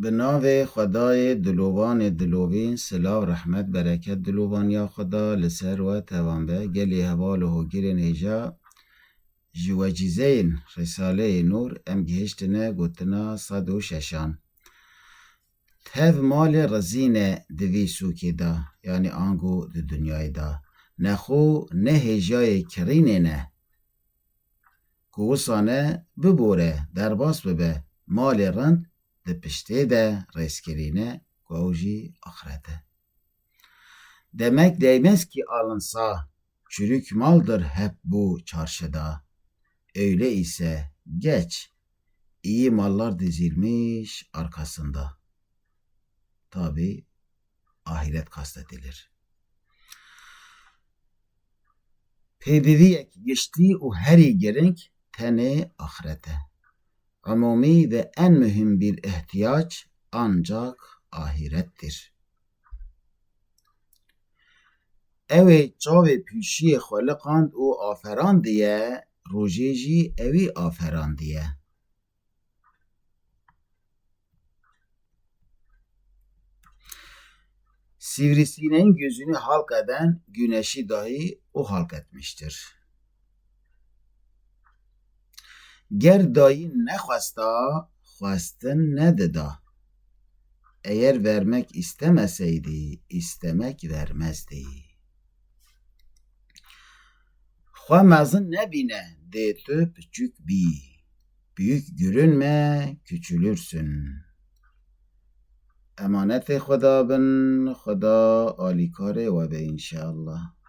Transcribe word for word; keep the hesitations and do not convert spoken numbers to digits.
Bi navê Xwedayê dilovanê dilovîn, silav, rehmet, bereket, dilovaniya Xweda li ser we tevan be. Gelê heval û hogirên hêja, ji wecîzeyên Rîsaleyê Nûr em gihiştine gotina sed û şeşan. Tev malê rizîn e di vî sûkê de, yanî ango di dinyayê de. Nexwe ne hêjayê kirînê ne. Ku wisa ne, bibore, derbas bibe, malê rind di piştê de rêzkirîne, ku ew jî axret e. Demek değmez ki alınsa, çürük maldır hep bu çarşıda. Öyle ise geç, iyi mallar dizilmiş arkasında. Tabi ahiret kastedilir. Pêdiviyek giştî û herî giring tenê axret e. Umûmî ve en mühim bir ihtiyaç ancak ahirettir. Ew ê çavê pîşiyê xwe liqand û aferandiye, rojê jî ewî aferandiye. Sivrisineyên gözünü halk eden güneşi dahi o halk etmiştir. Ger dayîn nexwesta, xwestin nedida. Eğer vermek istemeseydi, istemek vermezdi. Xwe mezin nebîne, dê tu piçûk bî. Büyük görünme, küçülürsün. Emanetê Xweda bin, Xweda alîkarê we be înşeallah.